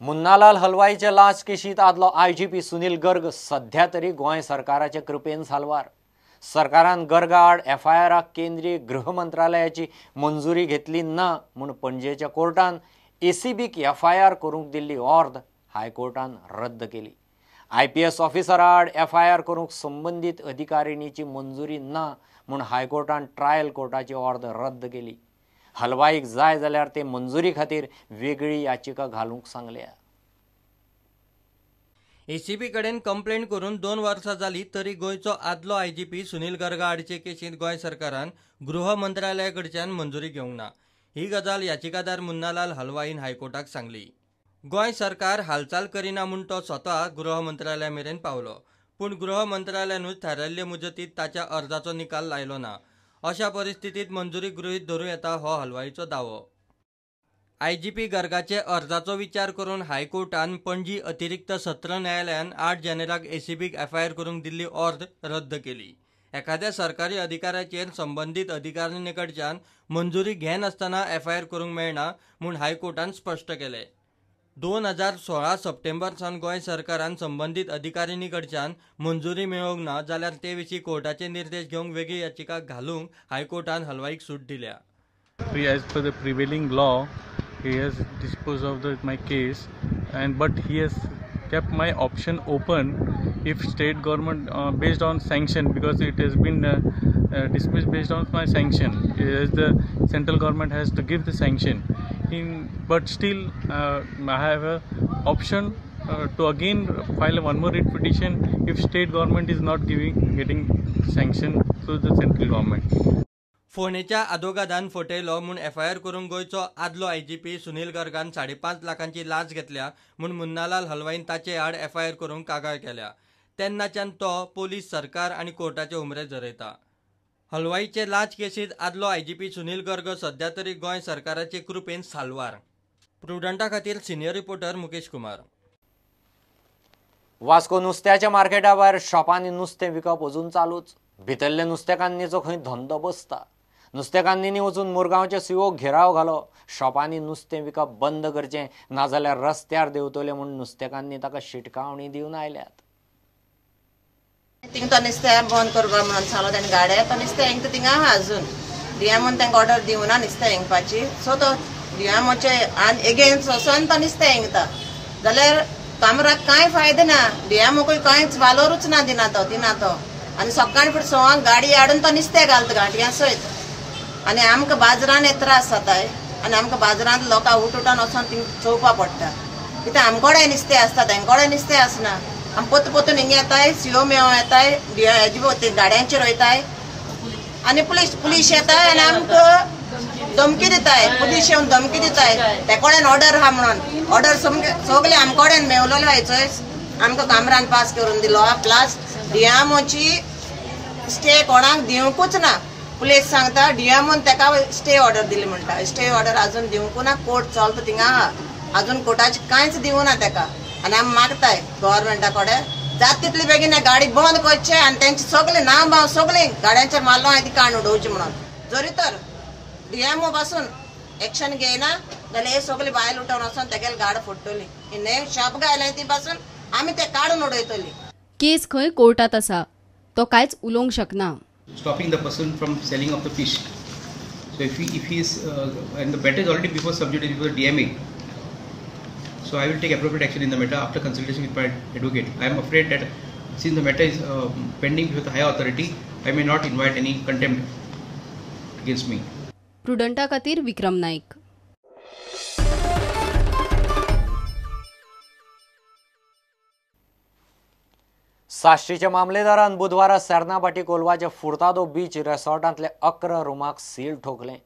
मुन्नालाल हलवाईचे लांच केशींत आदलो IGP Sunil Garg सध्या तरी गोंय सरकाराचे कृपेन साल्वार. सरकारान गर्गा आड एफआयआराक केंद्रीय गृह मंत्रालयाची मंजुरी घेतली ना म्हूण पणजेच्या कोर्टान एसीबीक एफआयआर करूंक दिल्ली ऑर्द हायकोर्टान रद्द केली. आयपीएस ऑफिसरा आड एफआयआर करूंक संबंदीत अधिकारिणीची मंजुरी ना म्हूण हायकोर्टान ट्रायल कोर्टाची ऑर्द रद्द केली. हलवाईक जाय जाल्यार ते मंजुरी खातीर वेगळी याचिका घालूंक सांगल्या. एसीबी कडेन कंप्लेंट करून 2 वर्सां जाली तरी गोंयचो आदलो आयजीपी सुनील गर्गा आडचे केशींत गोंय सरकारान गृह मंत्रालया कडच्यान मंजुरी घेवंक ना. ही गजाल याचिकादार मुन्नालाल हलवाईन हायकोर्टाक सांगली. गोंय सरकार हालचाल करिना म्हूण तो स्वता गृह मंत्रालया मेरेन पावलो, पूण गृह मंत्रालयानूच थारायल्ले मुजतींत ताच्या अर्जाचो निकाल लायलो ना. अशा परिस्थितीत मंजुरी गृहीत धरूं येता हो हलवाईचो दावो. आयजीपी गर्गाचे अर्जाचो विचार करून हायकोर्टान पणजी अतिरिक्त सत्र न्यायालयान 8 जानेराक एसीबीक एफआयआर करूंक दिल्ली ऑर्द रद्द केली. एखाद्या सरकारी अधिकाऱ्याचेर संबंदीत अधिकारिणी कडच्यान मंजुरी घेनासतना एफआयआर करूंक मेळना म्हूण हायकोर्टान स्पश्ट केलें. 2016 सप्टेंबर सावन गोंय सरकारान संबंदीत अधिकारिणी कडच्यान मंजुरी मेळोवंक ना जाल्यार ते विशीं कोर्टाचे निर्देश घेवंक वेगळी याचिका घालूंक हायकोर्टान हलवाईक सूट दिल्या. As per the prevailing law, he has disposed of my case, and but he has kept my option open if state government based on sanction, because it has been dismissed based on my sanction. As the central government has to give the sanction, but still I have a option to again file one more writ petition if state government is not getting sanction through the central government. फोंडेच्या आदोगादान फटयलो म्हूण FIR करूंक गोंयचो आदलो IGP Sunil गर्गान 5.5 लाखांची लांच घेतल्या म्हूण मुन्नालाल हलवाईन ताचे आड एफआयआर करूंक कागाळ केल्या. तेन्नाच्यान तो पोलीस, सरकार आनी कोर्टाचे उमरे झरयता. हलवाईचे लांच केसींत आदलो आयजीपी सुनील गर्ग सध्या तरी गोंय सरकाराचे कृपेन साल्वार. प्रुडंटा खातीर सिनियर रिपोर्टर मुकेश कुमार. वास्को नुस्त्याच्या मार्केटा भायर शॉपांनी नुस्तें विकप अजून चालूच. भितरले नुस्तेकान्नीचो खंय धंदो बसता. नुस्तेकान्नींनी वचून मुरगांवच्या सीओक घेराव घालो. शॉपांनी नुस्तें विकप बंद करचें नाजाल्यार रस्त्यार देंवतले म्हूण नुस्तेकान्नी ताका शिटकावणी दिवन आयल्यात. थिंगा तो नुस्तें बंद करपा म्हणून सांगलो ताणें गाडे तो नुस्तें हेंका थिंगा आहा अजून. डीएमओन तांकां ऑर्डर दिवना नुस्तें हेंगपाची, सो तो डीएमओचे एगेन्स्ट वचोन तो नुस्तें हेंगता जाल्यार कामराक कांय फायदो ना. डीएमओकूय कांयच वालोरूच ना दिना तो दिना तो. आनी सकाळी फुडें 6 गाडी हाडून तो नुस्तें घालता गांठयां सयत. आनी आमकां बाजारान हे त्रास जाताय आनी आमकां बाजारांत लोकां उठ उठान वचोन थिंग चोवपा पडटा. कित्याक आमकोडें नुस्तें आसता, तेंकोडें नुस्तें आसना. आमी पोत पोतून हिंगा येताय, सीओ मेळो येताय, हेजे गाड्यांचेर वयताय आनी पुलीस येताय आनी आमकां धमकी दिताय. पुलीस येवन धमकी दिताय तेकोडेन ऑर्डर आहा म्हणून. ऑर्डर सगळे आमकोडेन मेवलेलो आहा, आमकां कामरान पास करून दिलो. प्लस डीएमओची स्टे कोणाक दिवंकूच ना. पुलीस सांगता डीएमओन तेका स्टे ऑर्डर दिली म्हणटा. स्टे ऑर्डर अजून दिवंकू ना. कोर्ट चलता थिंगा आहा, अजून कोर्टाची कांयच दिवना तेका. आनी आमी मागताय गव्हर्मेंटा कडेन जाता तितले बेगीन गाडी बंद करचे आनी तेंचे सगळे नांव भाव सगळे गाड्यांचेर मारलो आनी ती काडून उडोवची म्हणून. जरी तर डीएमओ पासून एक्शन घेयना जाल्यार हे सगळे बायल उठोवन वचोन तेगेले गाड फोडटली. हे शॉप घायलाय ती पासून आमी ते काडून उडयतली. केस खंय कोर्टात आसा, तो कांयच उलोवंक शकना. Stopping the person from selling of the fish. So if he is and the matter is already before subject before DMA. So I will take appropriate action in the matter after consultation with my advocate. I am afraid that since the matter is pending with the higher authority, I may not invite any contempt against me. प्रुडंटा खातीर विक्रम नाईक. साश्टीच्या मामलेदारान बुधवारा सेर्नाभाटी कोलवाच्या Furtado beach रेसॉर्टांतले 11 रुमाक seal ठोकलें.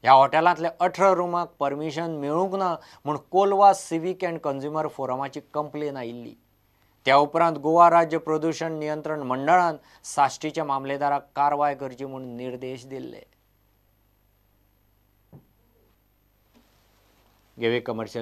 ह्या हॉटेलांतले 18 रुमाक परमिशन मेळूंक ना म्हूण कोलवा सिवीक अँड कंज्युमर फोरमाची कंप्लेन आयिल्ली. त्या उपरांत गोवा राज्य प्रदूषण नियंत्रण मंडळान साश्टीच्या मामलेदाराक कारवाय करची म्हूण निर्देश दिल्ले. घेवया कमर्शियल.